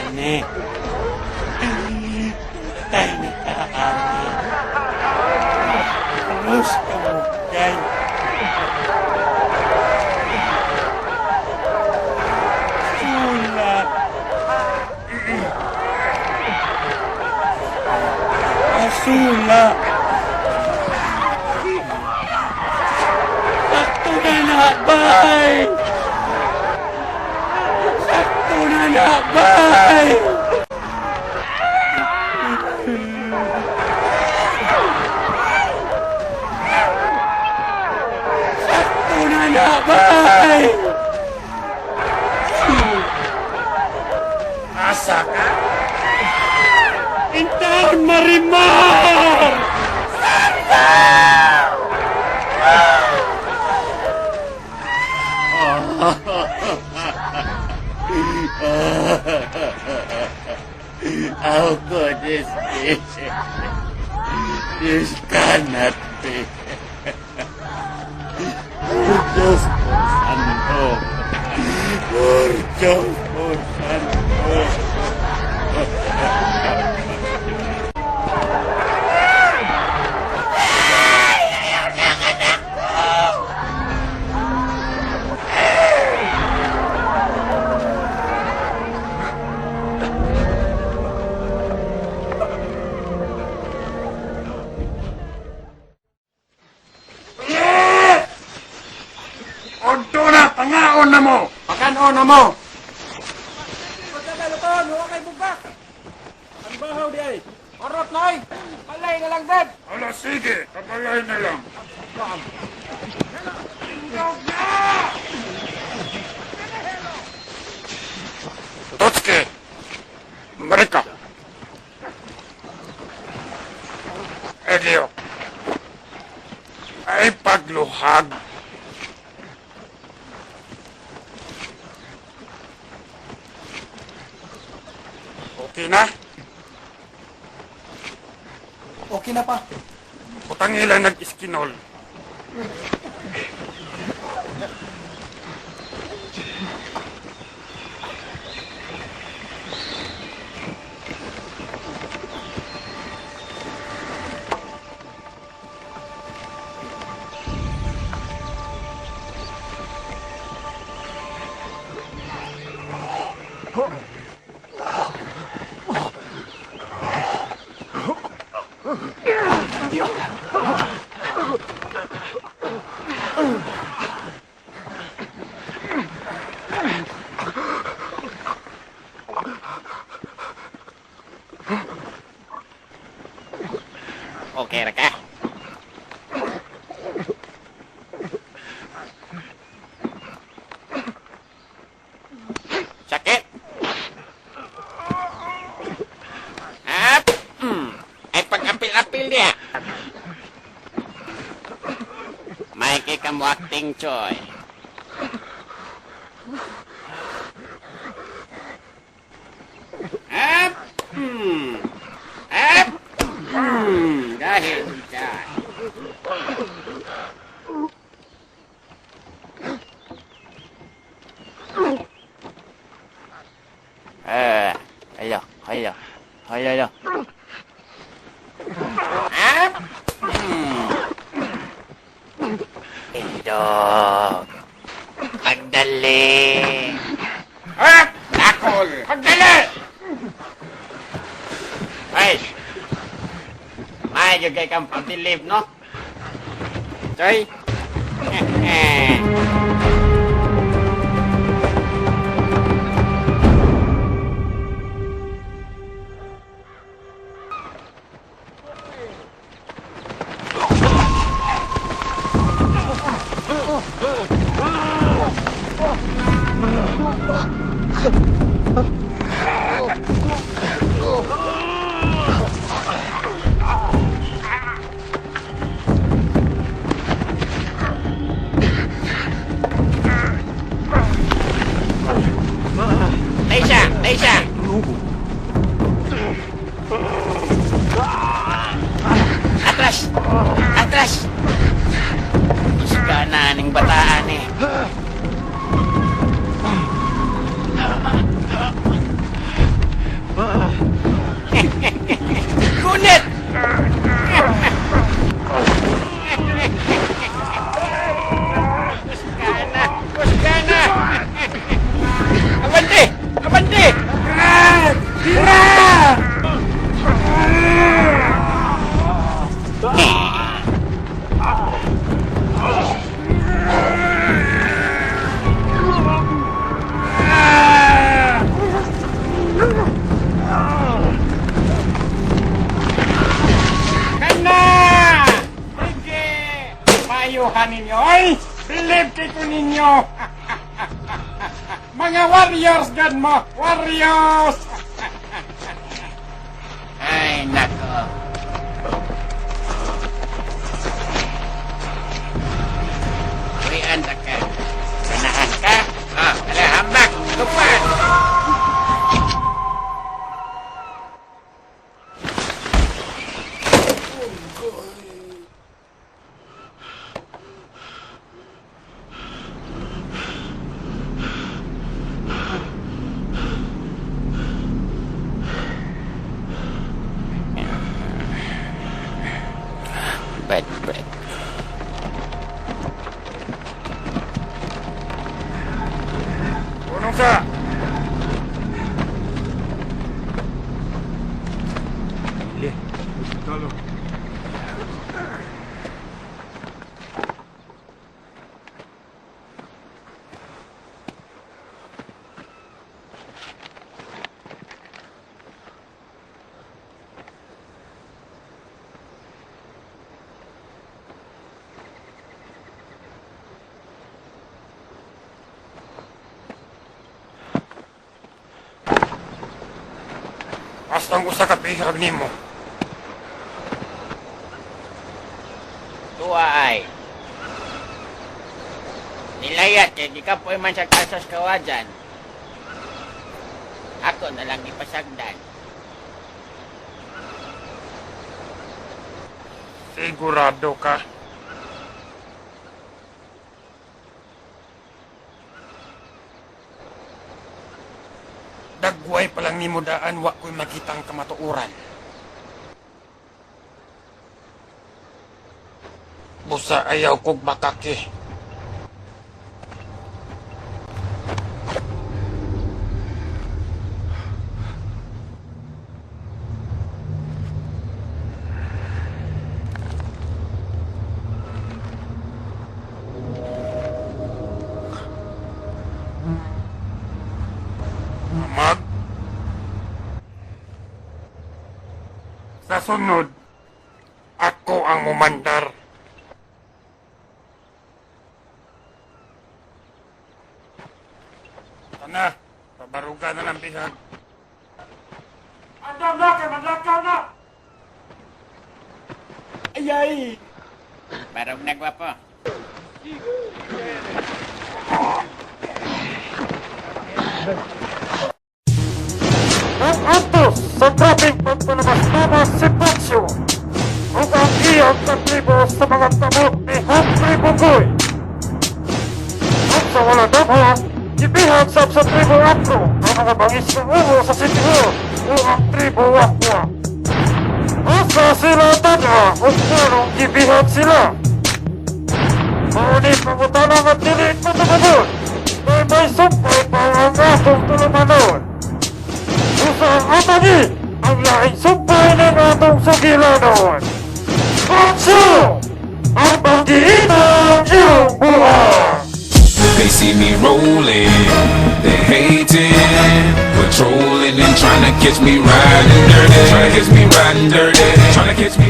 Ani. Patay na ta, ani. Terus kamugay. Sula. Asula. Sakto na na, bay! Sakto na na, bay! Sakto na na, bay! Asa ka? Intaon, Marimar! How could this be? This cannot be. Por Diyos po santo. Por Diyos po santo. Odto na, pangaon na mo! Pakanon na mo! Pagkagaluton, huwag kay bubak. Ang bahaw di ay. Orot na ay. Palay na lang dad. Ala, sige, kapalay na lang. Totske! Marika! Elio! Ay pagluhag! Okay na? Okay na pa. Putangila nag-iskinol. Okay ra ka? Sakit? Up! Ay pag-apil-apil niya. May kikamwakting choy. Up! Up! Dahil dyan. Eh, hello, hello, hello, hello. Up! Indog. Pagdali. Up! Dakol! Pagdali! Ay! May kay kang pabilib, no? Choy? 等一下，等一下。Atras! Atras! Isga na ning bataan eh. Believe kay ko ninyo. Mga warriors gad mo! Warriors! Ay, nako. Uwian ta ka. Ganahan ka? Ah, ala, hambak! Tupad! Bad breath. Punong sa! Hasta ang usa ka bihag nimo. Tuwa ay. Nilayat kay gikapoy man sa kasos kawajan. Ako na lang ipasagdan. Sigurado ka. Dagway pa lang nimo daan wa ko'y makita ang kamatuoran. Busa ayaw kog makaki. Amag. Sa sunod, ako ang mumandar. Tana, pabaruga na ng bihag. Andam na, kay manlakaw na! Ayay! Barog na gwapo. Ang antos sa grabing pagpalabas-labas si Pancho ug ang iyang katribo sa mga kamot ni Humphrey Bugoy. At sa wala damha, gibihag sab sa tribo Apro ang mga bangis ng ulo sa City Hall o ang tribo Wakwa. Asa sila tadha ug nganong gibihag sila? Mauni pangutana nga dili ko tumugon kay may sumpay pa ang atong tulumanon. Usa ang atagi ang laing sumpay ng atong sugilanon. Pancho! Ang panggiitang iyong buhay! They see me rolling, they hating, patrolling and trying to catch me riding dirty, trying to catch me riding dirty, trying to catch me.